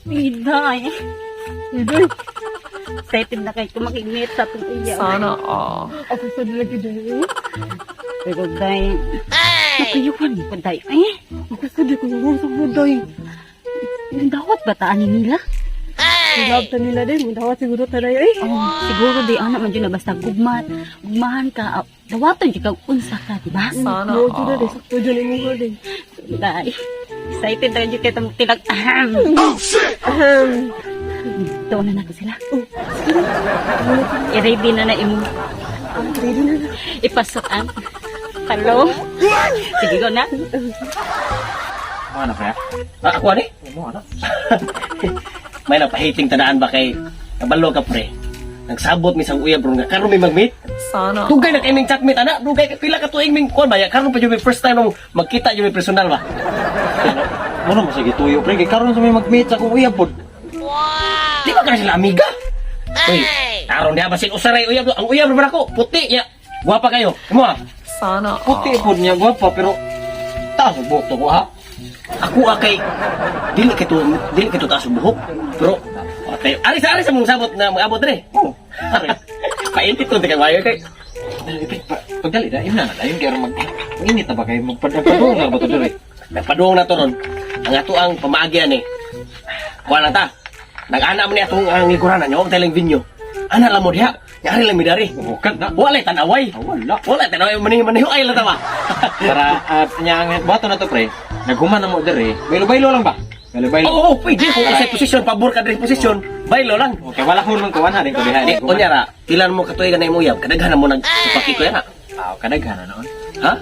Iday. Iday. Excited na kay kumakigmit sa atong iya. Sana all. Ako sa lagi day. Pero day, nakayuhan ko day. Eh, Ako sa di ko sa buday. dawat ba taan ni nila? Love ta nila day. Mudawat siguro ta day eh. Oh, siguro di anak man jud na basta gugmat, gugmahan ka, ah, dawaton jud kag unsa ka, di ba? Sana Mo jud day all. sakto jud imo day. Day. Excited na jud kay tong tilag. Ahem. Ahem. Doon na nato sila. I-ready na na imo. Ready na na. Ipasok ang palo. Sige go na. Mga na pre? Ah, ako ani? Mo ana. May napahiting tadaan ba kay kabalo ka pre? Nagsabot mi sang uyab ron nga karon mi mag-meet. Sana Dugay na kay ming chatmate ana, dugay kay pila ka tuig ming kuan ba ya karon pa jud mi first time mo magkita jud mi personal ba. Mo na sige tuyo pre kay karon sa may mag-meet sa akong uyab pod. Di ba karon sila amiga? Uy, karon diha basig usaray uyab ang uyab ra ba nako, puti ya. Gwapa kayo. Imo ah. Sana Puti all. pod niya gwapa pero taas ang buhok to ko ha. Ako ah, kay dili kay to taas ang buhok. Pero patay. Ari sa mong sabot na maabot re. Oh. Pre. Paintit to kay wayo kay. Dali, pre, pagdali na, imna na dayon kay aron mag init na ba kay magpadagpadung na ba to diri? Nagpaduong na to ron. Ang ato ang pamaagi ani. Kuha na ta. Nag-ana man ni atong ang likuran nyo, ang talang venue. Ana lang mo diha. Yari lang mi dari. Bukad na. Wala tanaway. Ah, wala. Wala tanaway maniho maniho ay lang ta ba. Para at niya ang buhaton na to pre. Naghuman na mo diri. Baylo-baylo lang ba? Baylo-baylo. Oo, oh, pwede kung sa posisyon pabor ka diri posisyon, baylo lang. Okay, wala ko man kuan ha din ko diha. Di, unya ra, pila mo katuig na imong uyab, kadaghan na mo nag supaki ko yana. Ah, kadaghan na noon. Ha?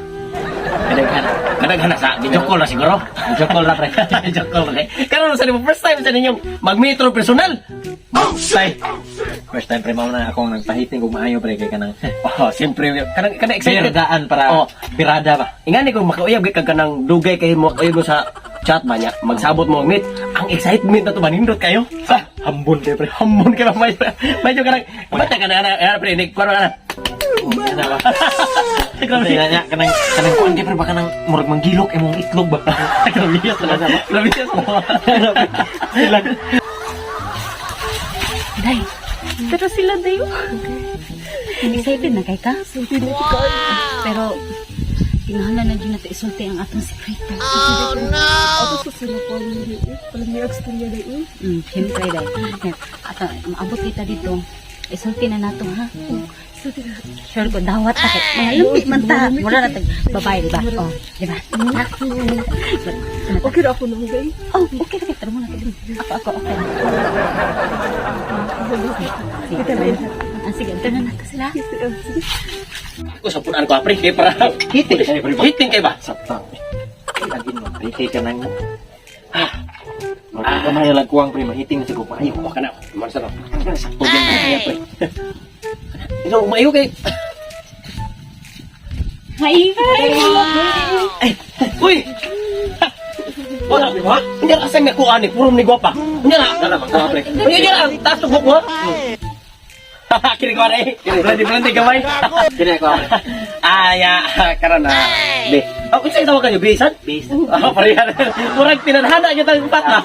Kadaghan. Kadaghan na sa video call na siguro. Video call na pre. Video call na. Karon sa nimo first time sa ninyong mag-metro personal. Oh, shit. First time pre mao na akong nagpahiting og maayo pre kay kanang Oh, siyempre kanang kanang excited. Birdaan para Oh. birada ba. Ingani kung makauyab kay kag kanang dugay kay mo kauyab mo sa chat ba niya, magsabot mo meet, ang excitement na to ba nindot kayo? Ha, Hambon kay pre. hambon kayo medyo, medyo kanang bata ka na ana ana pre ni kuno ana. Ana ba? Grabe. Kaya niya kanang kanang kuan kay pre ba kanang murag manggilok imong itlog ba. Grabe yes na. Grabe yes mo. Day. Pero sila dayo. Excited na kay ka? Excited na ka. Pero kinahanglan na jud nato isulti ang atong sekreto. Ako sa sila ko ni Palang may istorya day eh. Siyempre day. Ato maabot kita dito. Isulti na nato ha. Excited na. Sure ko dawat ta kay mga lambi man ta. Mura na tag babae di ba? Oh, di ba? Ha? Okay ra ako nung day. Oh, okay ra kay tara muna kay. Ako ako okay. Sige, Kita na yun. Ah, sige, ito na nato sila. Sige. Ako sa punan ko pre kay para Hiting kay pre ba? hiting kay ba? Saptang. Lagi mo pre kay kanang ah. Ah, kamay lang kuwang pre mahiting na siguro maayo. Wa kana man sa no. Sakto gyud na pre. Ikaw umayo kay Hi, hi. Ay, uy. Wala, ha? Hindi ka sa ko ani, puro ni gwapa. Hindi na. Wala man ko pre. Uy, hindi na, taas tugok mo. Kini ko ani. Blandi blandi gamay. Kini ko pre. Ah, ya, karon na. Be. Oh, unsa tawag kanyo, bisan? Bisan. Oh, pareha. Murag tinadhana gyud ang upat ha.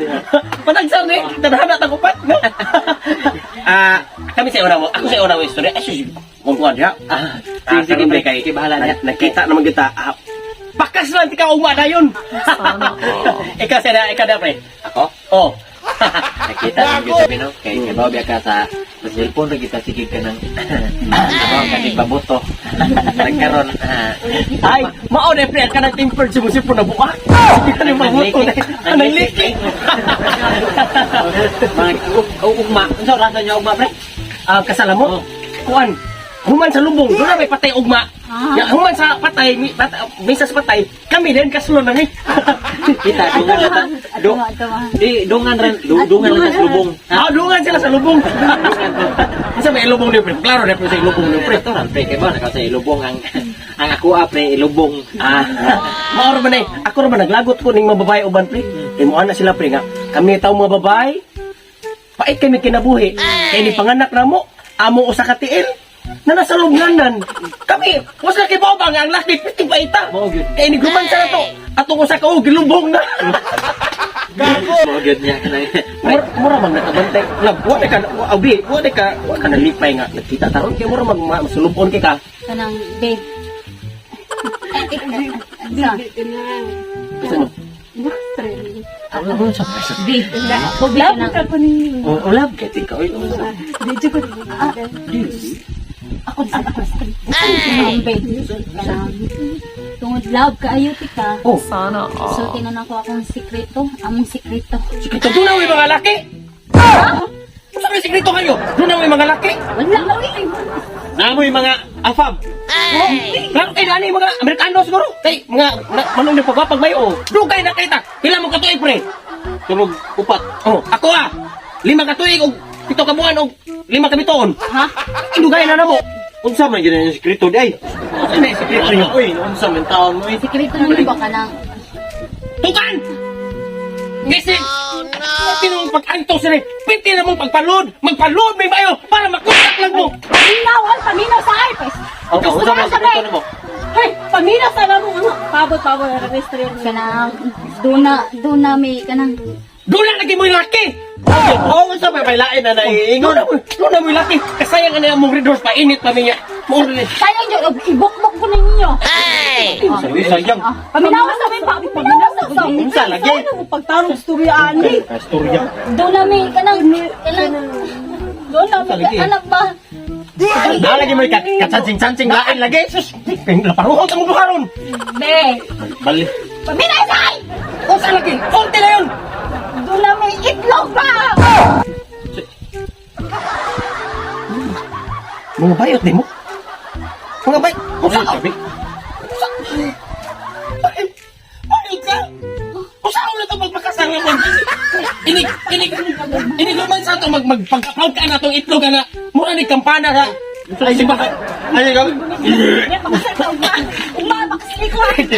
Panagsar ni, tinadhana tang upat, no? Ah, kami sa una mo. Ako sa una mo istorya. Ay, sus, kung kuan diha. Ah, Ah, sige karon pre pre, kay kay bahala niya. Nakita naman kita. Ah, pakas lang ti ka ugma dayon. Sana all. Ikaw sa ikaw na pre. Ako? Oh. Nakita lang gyud sabi no kay kay bawo ka sa sa cellphone ra kita sige ka nang ano ka baboto. Nagkaron ah, Ay, mao na pre ka ng tempered si Musipo na buak. Ano mabuto na. Anang liki. Mga ugma. Unsa rasa niya ugma pre? Ah, kasala mo. Kuan. Human sa lubong, doon na may patay ugma. Ah. Ya, human sa patay, mi, pat, misa sa patay, kami din kasulon na ni. Kita dungan na ta. Ato, ato. Di dungan ran dungan lang sa lubong. Ah, dungan sila sa lubong. Unsa may lubong ni pre? Klaro na pre sa lubong ni pre. Pre to ran pre kay ba naka sa ilubong ang ang ako ah, pre ilubong. Ah, mao ra man eh. Ako ra man naglagot ko ning mga babae uban pre. Kay mo na sila pre nga. Kami tawo mga babae. Pait kami kinabuhi. Kay ni panganak na mo, amo usa ka tiil na nasa lubnganan. Kami, was na kay Boba nga ang laki piting paita. Mao gyud. Kay ni guman sa nato. Atong usa ka og gilubong na. Mo gyud niya kanang Mura, mura man nakabantay. Love, wa ka wa abi, wa ka wa ka nalipay nga nagkita taron kay mura mag masulubon kay ka. Kanang, babe. Sa, Asa no? Ano mo sa babe. Ako, babe, Love kanang, ka ko ninyo. Oh, love kay ikaw. Oy, unsa? Di jud ko ako, ako, ako, kanang, babe. Kanang, tungod love kaayo ti ka. Oh, Sana all. So, tinan ako akong sikreto, among sikreto. sikreto doon na may mga laki. Ah! Unsa may sikreto kayo? Doon na may mga laki. Wala, uy. Namoy mga afam. Oh, klaro kay nani mga Amerikano siguro. Kay mga manong ni pagwapag mayo. Dugay na kita. Pila mo katuig pre? Turog upat. Oh, ako ah. 5 ka tuig og 7 ka buwan og 5 ka bituon. Ha? Dugay na namo. Unsa man gyud ang sikreto di ay? Unsa may sikreto niyo? Uy, unsa man taon mo eh? Sikreto naman ba kanang, Tukan! Kasi, oh, no! Pwede na mong pag-antos rin. Pwede na mong pagpalod. Magpalod may bayo para makontak lang mo. Paminaw, ay paminaw sa ay pes. Oh, unsa man sikreto nimo? Hey, paminaw sa namo ano. Pabot pabot na istorya ninyo. kanang, doon na may, kanang, Doon na lagi mo yung laki. Oh, unsa may lain na naiingon? Doon na mo yung laki. Kasayang na mong red horse painit pa niya. Mo rin. sayang yun, ibukbok ko ninyo. Uy, sayang. Paminaw sa may paminaw sa sa. Unsa lagi? Ano mo pagtarong istorya ani? Istorya. Doon na may, kanang, kanang, Doon na may Lagi. anak ba? Na lagi mo katsansing-sansing lain lagi. Sus, laparuhon sa mong duharon. Be, Bali. paminaw sa ay! Unsa lagi? Konti na yun. Doon na may itlog ba? Mga bayot di mo. Mga bayot. Unsa ka? Sabi. Bayot. Bayot ka. Unsa na ito magpakasal mo? Inig, inig, inig man sa ito mag, magpagkapaw ka na itong itlog na. Mura ni kampana ha. Ay, si baka. Ay, ikaw. Uma, makasili ko. Hindi.